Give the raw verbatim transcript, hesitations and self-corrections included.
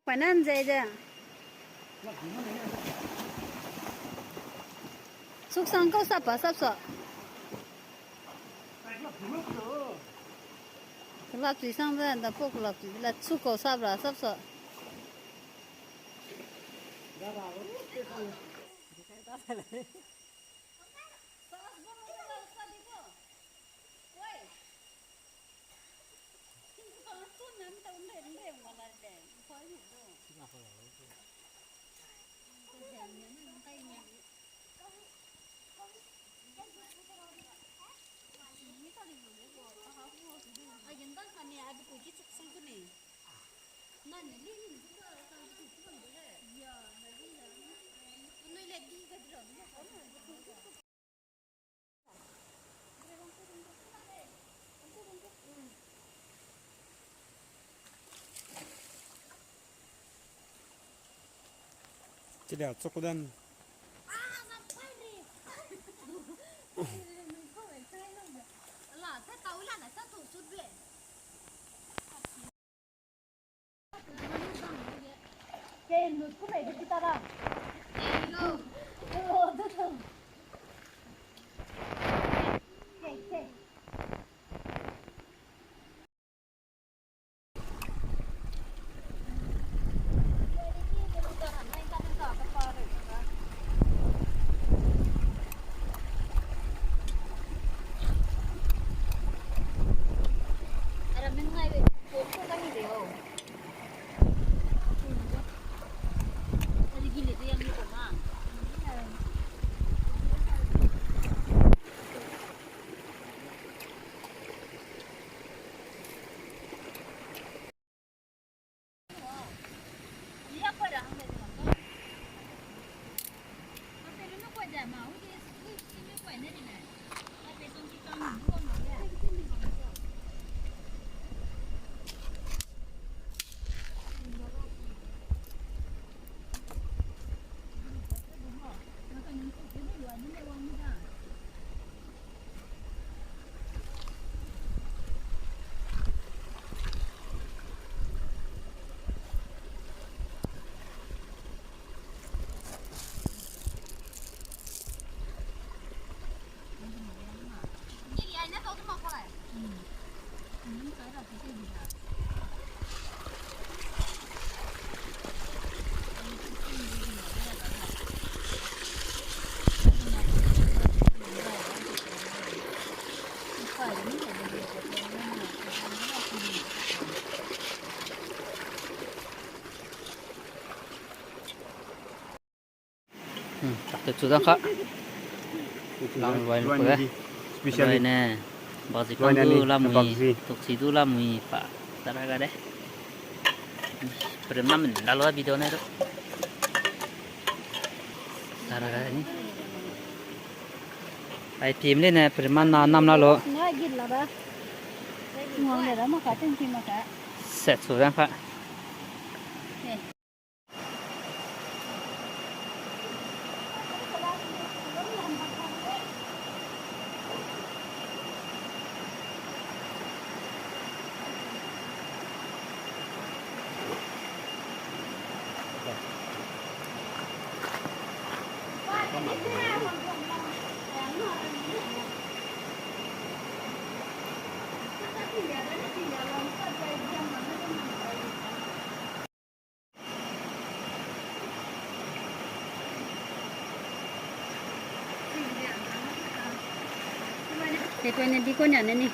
Panan zei de. Suksang kau sap pa sap so. Kelap chui sang de, da po kelap chui, la su kau sap ra sap so. Chile, chokodan. Hmm, tak te chu dang ka. Lang luai lu kule. Special. Luai ne. Bazi kang du lamui. Tuk si du lamui pa. Tara ga de. Prem nam la lo video ne do. Tara ga ni. Ai pim le ne prem na nam la lo. Na git la ba. Ngwang le ra ma ka ten pim ma ka. Set su dang ka. Te koi ne di ko nia ne ni.